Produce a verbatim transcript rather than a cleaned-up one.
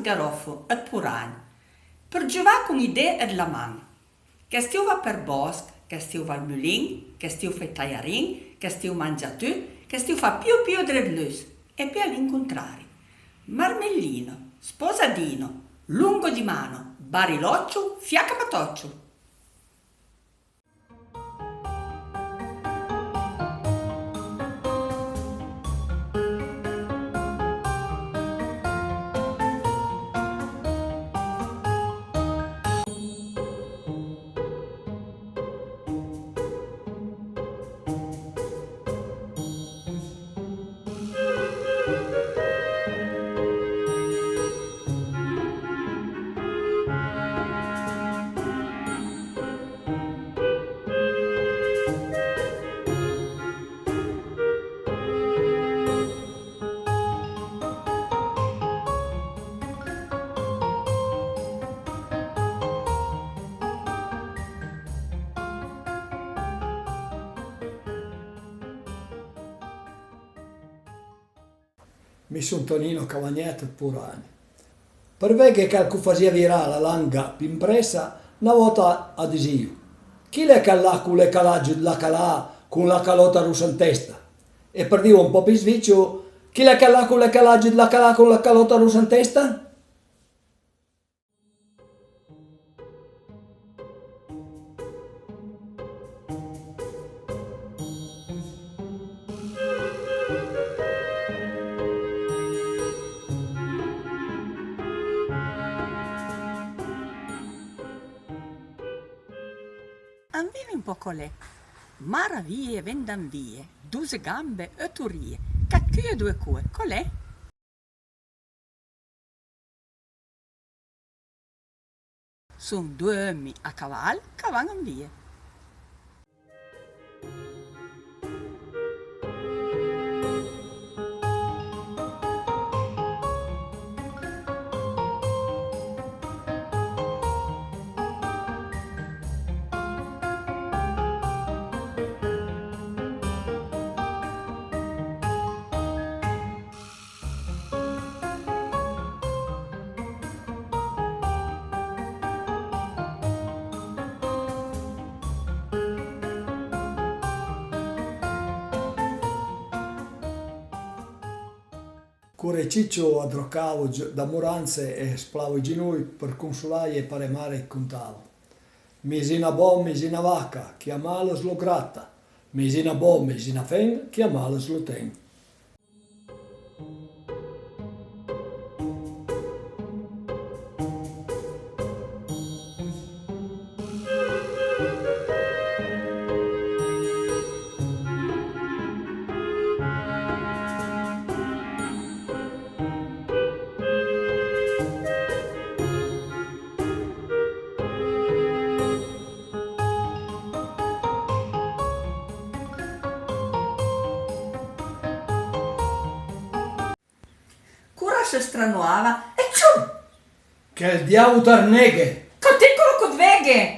Garòfa eth por'an, per jogar com idèa eth la man. Qu'estiu va per bòsc, qu'estiu va al molin, qu'estiu fai talharin, qu'estiu manja tot, qu'estiu fa piu piu dret lutz, e pè a l'incontrari. Marmellina, sposadina, longa di mano, barilòcho, fiaca matòcho. Mi son Tonino Cavagnèth eth por'an. Per véder qual que fasía virar la langa pì prèssa, na vòta a disiu: "Qui l'è quel là co l'è calà giù la calà con la calòta rossa en tèsta?" E per dî-lo un pò pì vicho: "Qui l'è quel là co l'è calà giù la calà con la calòta rossa en tèsta?" Anvini un pò colè. Maravie, ven d'anvie, duse gambe e torie, quat cuu e doe coe, colè. Son doe omi a caval qu'a van anvie. Core Ciccio adrocavo gi-, d'amorança e esplavo i ginoi per consolà-i e pare mare i contavo: "Mesina bò, mesina vaca, qui a malas lo grata, mesina bò, mesina fen, qui a malas lo ten." Cora se stranoava e tchum! Quel diavo t'arneghe! Cotì cora que't veghe!